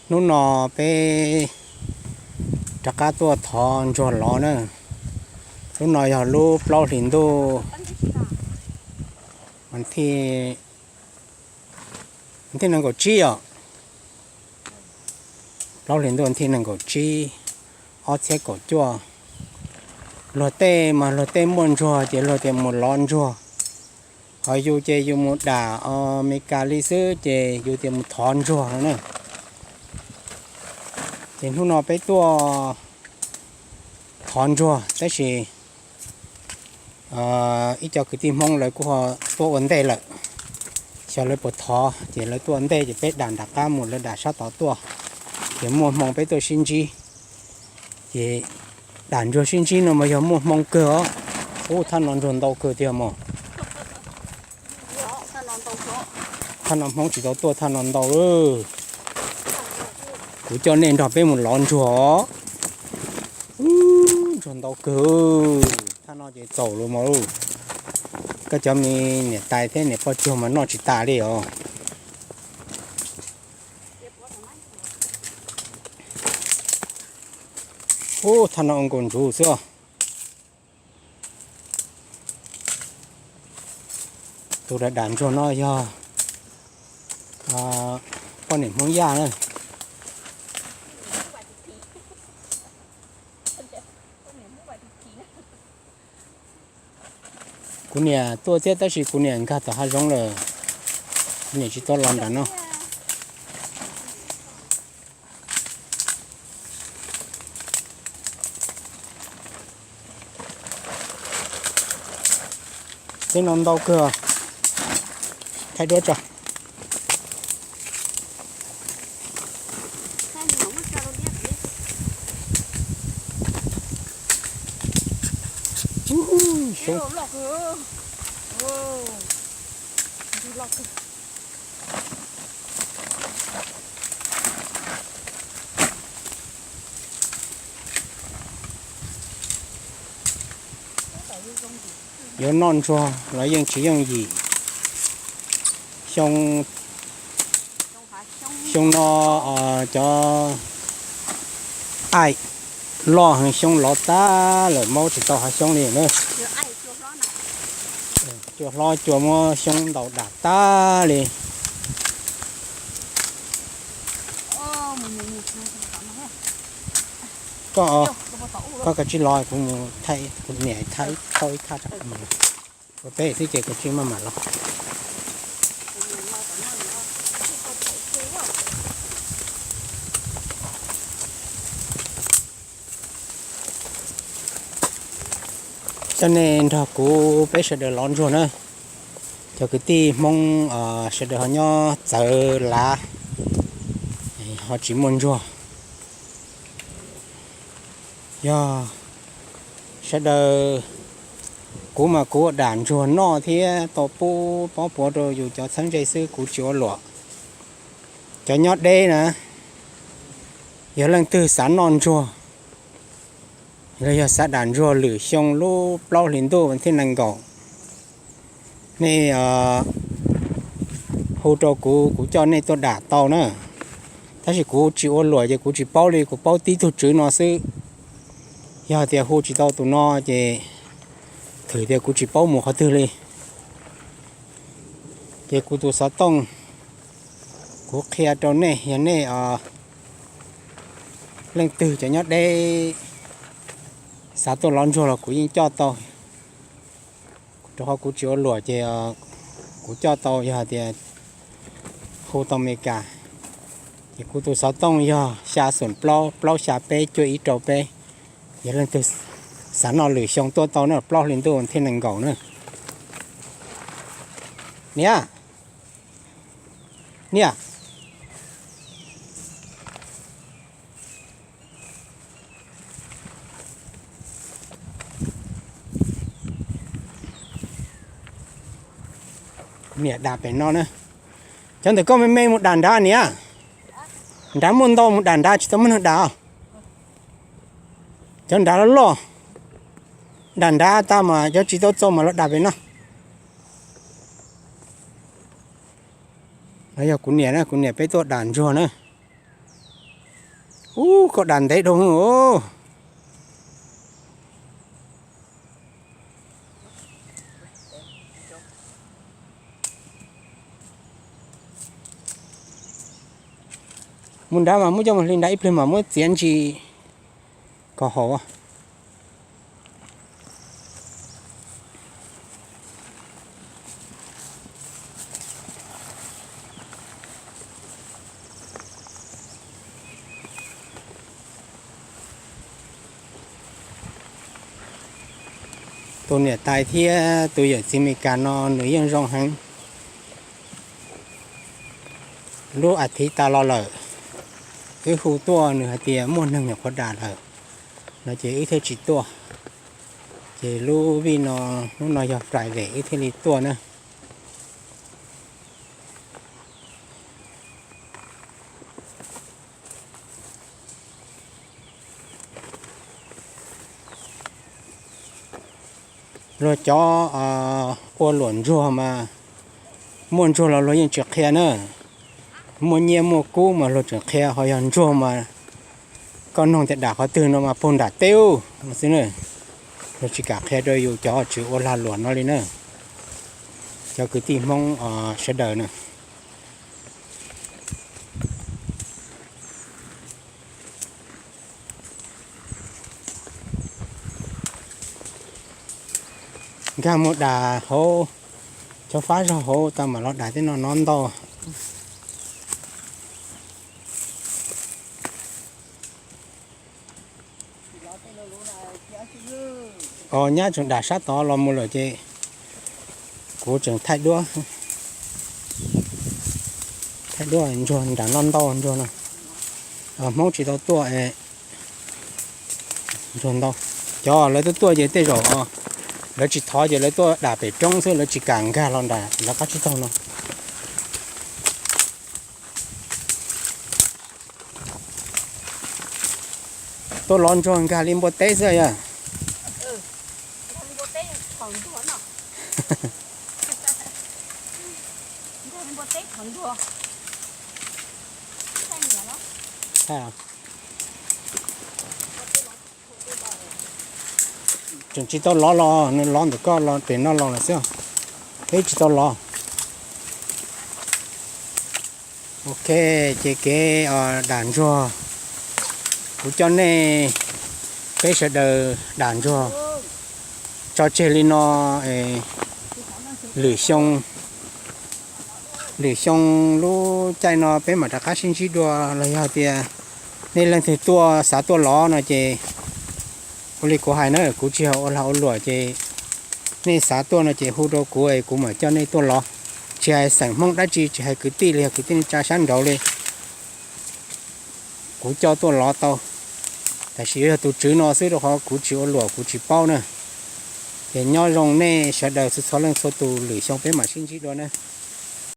Hnub no peb rov qab tuaj thov ntsuag lov na. Lub no yog lub plaub hlis ntuj, thij nees nkaum tsib os. Plaub hlis ntuj thij nees nkaum tsib, ob txhiab kaum cuaj. Luag tej mas luag tej muaj ntsuag ces luag tias mus lov ntsuag, ho yus ces yus mus dam Amelikas li xwb ces yus tias mus thov ntsuag no na. Ces hnub no peb tuaj thov ntsuag tab sis ib co kwv tij Hmoob lawv kuj ho tuaj ua ntej lawm. Xyov lawv puas thov ces lawv tuaj ua ntej ces peb dam nram qab mus lawv dam sab tod tuaj. Ces muaj hmoo peb tuaj sib ntsib. Ces dam ntsuag sib ntsib no mas yog muaj hmoo kawg os. Ub, thaj no ntsuag ntau kawg tiag mas. Thaj no Hmoob tsis tau tuaj thaj no ntau. Kuv coj nej nrog peb mus lov ntsuag. Ub, ntsuag ntau kawg. Thaj no ces txaus lawm mas. Koj cov me niam tais thiab niam poj cuag mas noj tsis tas li os. Ub, thaj no ua nkaus ntsuv xwb os. Tus dam dam ntsuag no yog poj niam Hmoob Yaj na. Kuv niam tuaj thiab tab sis kuv niam nkag tom hav zoov lawm, kuv niam tsis tau los nram no. Tej no ntau kawg, thaij duab tso. Yuav noj ntsuag los yeej tsis yooj yim. Xyoo no cov aim loj heev, xyoob lov tag lawm, maub tsis tau hav xyoob li na. Cua hlob cua muab xyoob ntaus dam tag li. Koj, koj kav tsij los kuv mus thaij, kuv niam thaij tau ib thaj tsam ua peb xwb ces kav tsij maj mam los. Coj nej nrog kuv peb sawv daws lov ntsuag na. Cov kwv tij Hmoob sawv daws ho nyob txawv lav, ho tsis muaj ntsuag. Yog sawv daws, kuv mas kuv ua dam ntsuag noj thiab tau pub pob puav rau yus cov txheeb ze xwb, kuv tsis ua luam. Cov nyob deb na, yog leej twg xav noj ntsuag los yog xav dam ntsuag lwm xyoo lub plaub hlis ntuj thib nees nkaum, nej hu rau kuv, kuv coj nej tuaj dam tau na. Tab sis kuv tsis ua luam ces kuv tsis paub li, kuv paub tib tug tswv no xwb. Yog tias hu tsis tau tus no ces thwm tias kuv tsis paub mus qhov twg li. Ces kuv tus xov tooj kuv qhia rau nej, yog nej leej twg cov nyob deb xav tuaj lov ntsuag los kuv yeej coj tau. Rau qhov kuv tsis ua luam ces kuv coj tau yog tias hu tau Amelikas. Ces kuv tus xov tooj yog xya xoom plaub plaub xya peb cuaj ib rau peb. Yog leej twg xav noj lwm xyoo tuaj tau na, plaub hlis ntuj thib nees nkaum na. Niam, niam. Niam dam pem no na. Cov ntawm koj me me mus dam nrad niam. Nrad muaj ntau, mus dam nrad, tsis tau muaj neeg dam. Cov nrad loj loj, dam nrad tag mas cov tsis tau txaus mas los dam pem no. No yog kuv niam na, kuv niam peb tuaj dam ntsuag na. Ub, koj dag ntev dhau os. Mus nrad mas muab coj mus hli nrad ib pliag mas muab txiav ntsis kom haum. Tus niam tais thiab tus yawm txiv Amelikas no nws yeej zoo heev. Lub as thiv tas los lawm, wb hu tuaj nws hais tias muaj neeg nyuam qhuav dam lawm no ces wb thiaj tsis tuaj. Ces lub vij no, hnub no yog Friday wb thiaj li tuaj na. Luag cov ua luam ntsuag mas muaj ntsuag los luag yeej tsis qhia na. Muaj nyiaj muaj kub mas luag tseem qhia, ho yog ntsuag mas koj nug tias dam qhov twg no mas puag nram teb ub no xwb na. Luag tsis kam qhia rau yus cov tsis ua lag luam no li na, cov kwv tij Hmoob sawv daws na. Nkag mus dam hauv cov fab zog hauv tau mam los dam tej no no ntau. Os, nyab tseem dam sab tod los mus lawm ces kuv tseem thaij duab, thaij duab ntsuag nram no ntau ntsuag no. Hmoob tsis tau tuaj, ntsuag ntau. Cov lawv tuaj tuaj ces tej zaum lawv tsis thov ces lawv tuaj dam pem roob xwb, lawv tsis kam nkag los nram lawv qab tsib taug no. Tuaj lov ntsuag nkag li npua teb xwb yog. Tseem tsis tau lov los, nws lov ntawm koj los pem no los lawm xwb, peb tsis tau lov. Ok, ces kev dam ntsuag, kuv coj nej peb sawv daws dam ntsuag tso tseg li no. Lwm xyoo, lwm xyoo lub caij no peb mam rov qab sib ntsib dua los yog tias nej leej twg tuaj xav tuaj lov no ces ua li kuv hais na, kuv tsis hais ua lag ua luam ces nej xav tuaj no ces hu rau kuv es kuv mam coj nej tuaj lov. Tsis hais xeem Hmoob dab tsi, tsis hais kwv tij li, yog kwv tij neej tsa sab nraud li, kuv coj tuaj lov tau. Tab sis yuav yog tus tswv no xwb rau qhov kuv tsis ua luam kuv tsis paub na. Ces nyob zoo nej sawv daws txhua txhua leej txhua tus, lwm xyoo peb mam sib ntsib dua na.